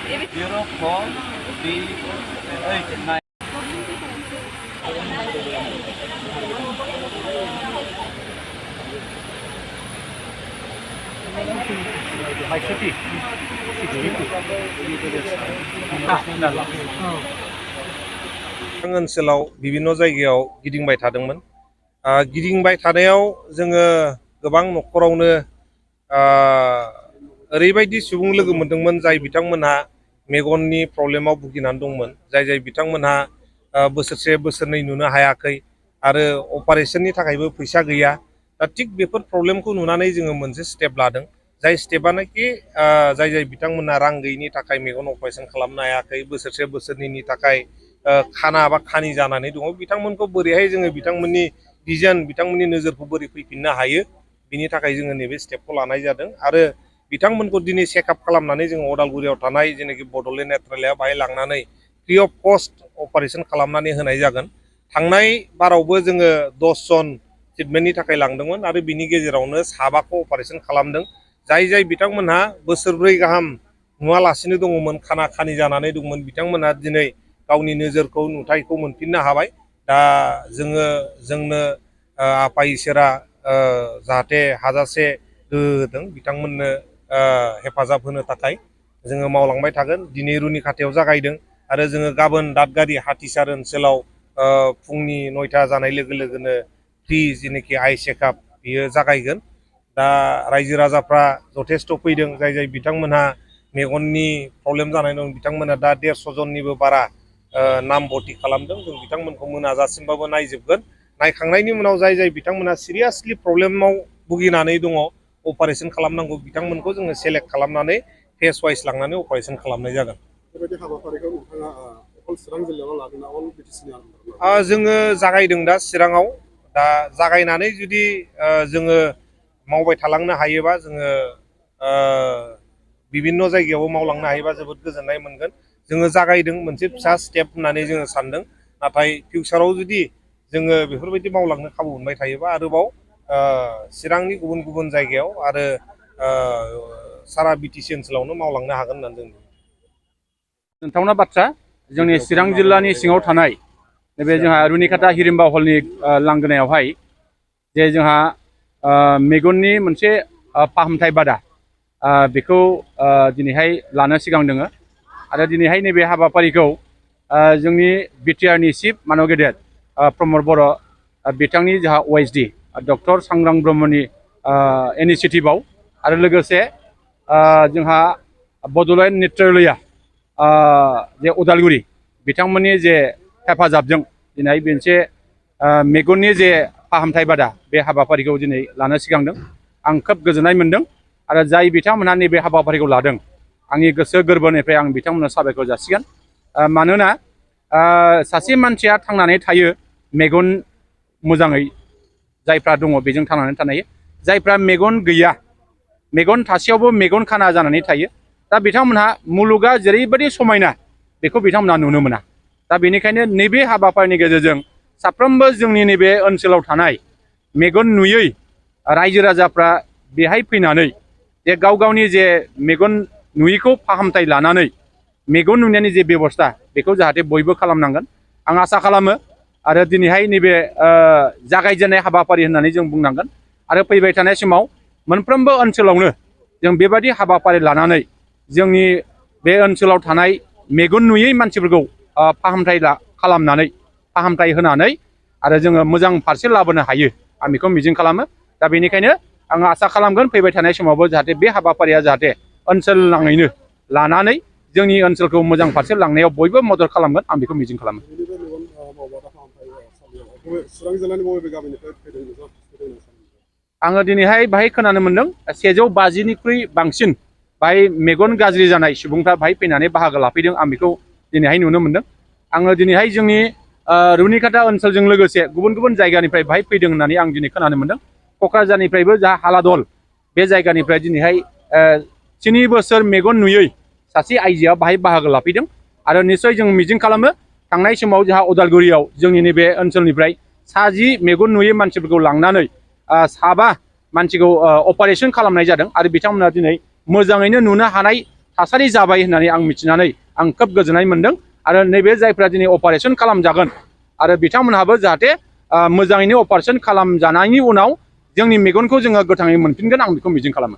0, 4, 3, 8, 9. ओनसोलाव विभिन्न जायगायाव गिदिंबाय थादोंमोन। गिदिंबाय थानायाव जोङो गोबां न'खरावनो ओरैबायदि सुबुं लोगो मोनदोंमोन जाय बिथांमोनहा मेगननि प्रब्लेमाव भुगिनानै दंमोन, जाय बिथांमोनहा बोसोरसे बोसोरनै नुनो हायाखै आरो अपारेशननि थाखायबो फैसा गैया। दा थिग बेफोर प्रब्लेमखौ नुनानै जोङो मोनसे स्टेप लादों, जाय स्टेपआनोखि जाय बिथांमोनहा रां गैयिनि थाखाय मेगन अपारेशन खालामनो हायाखै, बोसोरसे बोसोरनैनि थाखाय खाना बा खानि जानानै दङ, बिथांमोनखौ बोरैहाय जोङो बिथांमोननि भिजन, बिथांमोननि नोजोरखौ बोरै फैफिननो हायो, बिनि थाखाय जोङो नैबे स्टेपखौ लानाय जादों। आरो बिथांमोनखौ दिनै चेकआप खालामनानै जोङो अदालगुरियाव थानाय जेनाखि बड'लेण्ड नेत्रालयआ बाहाय लांनानै फ्रि अफ कस्ट अपारेशन खालामनानै होनाय जागोन। थांनाय बारावबो जोङो 10 जन ट्रिटमेन्टनि थाखाय लांदोंमोन आरो बिनि गेजेरावनो 7खौ अपारेशन खालामदों। जाय बिथांमोनहा बोसोरब्रै गाहाम नुवालासिनो दङमोन, खाना खानि जानानै दंमोन, बिथांमोनहा दिनै गावनि नोजोरखौ, नुथायखौ मोनफिननो हाबाय। दा जोंनो आफा इसोरा जाहाथे हाजासे गोहो होदों, बिथांमोननो हेफाजाब होनो थाखाय जोङो मावलांबाय थागोन। दिनै रुनिखाथायाव जागायदों आरो जोङो गाबोन दादगारि हाथिसार ओनसोलाव फुंनि 9टा जानाय लोगो लोगोनो फ्रि जेनाखि आइ चेकआप बियो जागायगोन। दा रायजो राजाफ्रा जथेस्थ' फैदों, जाय बिथांमोनहा मेगननि प्रब्लेम जानाय दं, बिथांमोना दा 150 जननिबो बारा नाम भर्ति खालामदों। जों बिथांमोनखौ मोनाजासिमबाबो नायजोबगोन। नायखांनायनि उनाव जाय बिथांमोना सिरियासलि प्रब्लेमाव भुगिनानै दङ, अपारेशन खालामनांगौ, बिथांमोनखौ जोङो सेलेक्ट खालामनानै फेस वाइस लांनानै अपारेशन खालामनाय जागोन। बेबायदि हाबाफारिखौ नोंथाङा अकल चिरां जिल्लायाव लादोंना अल बिटिसिनि? जोङो जागायदों दा चिराङाव। दा जागायनानै जुदि जोङो मावबाय थालांनो हायोबा, जोङो विभिन्न जायगायावबो मावलांनो हायोबा जोबोद गोजोननाय मोनगोन। जोङो जागायदों मोनसे फिसा स्टेप होननानै जोङो सानदों, नाथाय फिउचाराव जुदि जोङो बेफोरबायदि मावलांनो खाबु मोनबाय थायोबा आरोबाव चिरांनि गुबुन गुबुन जायगायाव आरो सारा बिटिसि ओनसोलावनो मावलांनो हागोन होननानै जों नोंथांना बाथ्रा जोंनि चिरां जिल्लानि सिङाव थानाय नैबे जोंहा रुनिखाता हिरिम्बा हलनि लांगोनायावहाय जे जोंहा मेगननि मोनसे फाहामथाय बादा बेखौ दिनैहाय लानो सिगां दोङो। आरो दिनैहाय नैबे हाबाफारिखौ जोंनि बिटिआरनि चिफ मानव गेदेर प्रमद बर' बिथांनि जोंहा OSD डक्टर सांग्रां ब्रह्मनि इनिसियेटिभआव आरो लोगोसे जोंहा बड'लेण्ड नेत्रालया जे उदालगुरि बिथांमोननि जे हेफाजाबजों दिनै मोनसे मेगननि जे फाहामथाय बादा बे हाबाफारिखौ दिनै लानो सिगांदों। आं खोब गोजोननाय मोनदों आरो जाय बिथांमोनहा नैबे हाबाफारिखौ लादों, आंनि गोसो गोरबोनिफ्राय आं बिथांमोननो साबायखर जासिगोन। मानोना सासे मानसिया थांनानै थायो मेगन मोजाङै जायफ्रा दङ बेजों थांनानै थानो हायो। जायफ्रा मेगन गैया, मेगन थासेयावबो मेगन खाना जानानै थायो, दा बिथांमोनहा मुलुगा जेरैबायदि समायना बेखौ बिथांमोनहा नुनो मोना। दा बेनिखायनो नैबे हाबाफारिनि गेजेरजों साफ्रोमबो जोंनि नैबे ओनसोलाव थानाय मेगन नुयै रायजो राजाफ्रा बेहाय फैनानै जे गावनि जे मेगन नुयैखौ फाहामथाय लानानै मेगन नुनायनि जे बेबस्था बेखौ जाहाथे बयबो खालामनांगोन आं आसा खालामो। आरो दिनैहाय नैबे जागायजेननाय हाबाफारि होननानै जों बुंनांगोन। आरो फैबाय थानाय समाव मोनफ्रोमबो ओनसोलावनो जों बेबायदि हाबाफारि लानानै जोंनि बे ओनसोलाव थानाय मेगन नुयै मानसिफोरखौ फाहामथाय होनानै आरो जोङो मोजां फारसे लाबोनो हायो, आं बेखौ मिजिं खालामो। दा बेनिखायनो आङो आसा खालामगोन फैबाय थानाय समावबो जाहाथे बे हाबाफारिया जाहाथे ओनसोल नाङैनो लानानै जोंनि ओनसोलखौ मोजां फारसे लांनायाव बयबो मदद खालामगोन, आं बेखौ मिजिं खालामो। आङो दिनैहाय बाहाय खोनानो मोनदों 150निख्रुइ बांसिन बाहाय मेगन गाज्रि जानाय सुबुंफ्रा बाहाय फैनानै बाहागो लाफैदों, आं बेखौ दिनैहाय नुनो मोनदों। आङो दिनैहाय जोंनि रुनिखाता ओनसोलजों लोगोसे गुबुन गुबुन जायगानिफ्राय बाहाय फैदों होननानै आं दिनै खोनानो मोनदों। क'क्राझारनिफ्रायबो जा हालादल बे जायगानिफ्राय दिनैहाय 3 बोसोर मेगन नुयै सासे आइजोआ बाहाय बाहागो लाफैदों। आरो निस्सय जों मिजिं खालामो थांनाय समाव जोंहा उदालगुरियाव जोंनि नैबे ओनसोलनिफ्राय 60 मेगन नुयै मानसिफोरखौ लांनानै 7 मानसिखौ अपारेशन खालामनाय जादों आरो बिथांमोना दिनै मोजाङैनो नुनो हानाय थासारि जाबाय होननानै आं मिथिनानै आं खोब गोजोननाय मोनदों आरो नैबे जायफ्रा दिनै अपारेशन खालामजागोन आरो बिथांमोनहाबो जाहाथे मोजाङैनो अपारेशन खालामजानायनि उनाव जोंनि मेगनखौ जोङो गोथाङै मोनफिनगोन आं बेखौ मिजिं खालामो।